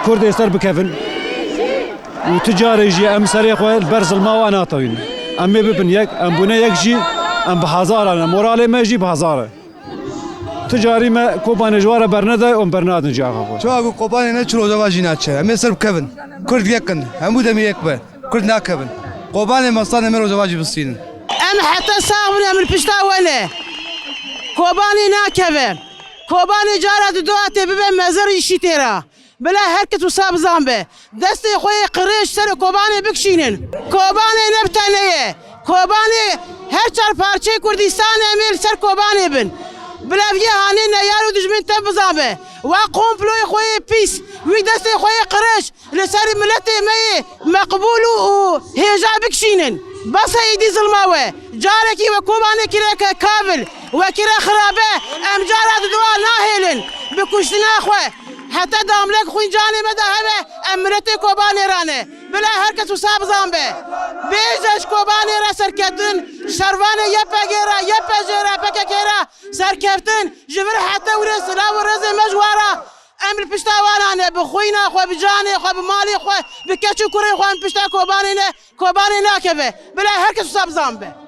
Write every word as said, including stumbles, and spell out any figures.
Kurd ê ser bikevin û tu carê jî em serê xwe li ber zilma wan natewîn. Em ê bibin yek, em bûne yek jî, em bi hezar ne. Moralê me jî bi hezar e. Tu carî me Kobanê ji wan re bernede û em bernadin ji axa xwe. Çawa ku Kobanê ne çi Rojava jî naçe. Em ê ser bikevin. Kurd yek in. Hemû demê yek be. Kurd nakevin. Kobanê me stane me Rojava jî bistînin. Em heta sax bin em li pişta we ne. Kobanê nakeve. Kobanê cara didoa tê bibe mezir îşî tê ra. Bila her kes wisa bizan be. Destê xwe yê qirêj ser Kobanê bikişînin. Kobanê ne bi tenê ye. Kobanê her çar parçeyê Kurdistanê em ê li ser Kobanê bin. Bila viyê hanê neyar û dijmin tev bizan be. Wa komployê xwe yê pîs, wî destê xwe yê qirêj li ser miletê me yê meqbûl û, û hêja bikişînin. Bes e êdî zilma we. Carekî we Kobanê kire ke kavil, we kire xirabe, em cara didoa nahêlin. Bi kuştina xwe, heta damlek xwîn canê me de hebe, em miletê Kobanê re ne. Bila her kes wisa bizan be. Bêje ji Kobanê re serketin, şervanê Y P G re, Y P J re, P K K re serkeftin, ji vir heta wire silav û rêzê me ji wan re. Em li pişta wana ne, bi xwîna xwe, bi canê xwe, bi malê xwe, bi keç û kurê xwe em pişta Kobanê ne, Kobanê nakeve. Bila her kes wisa bizan be.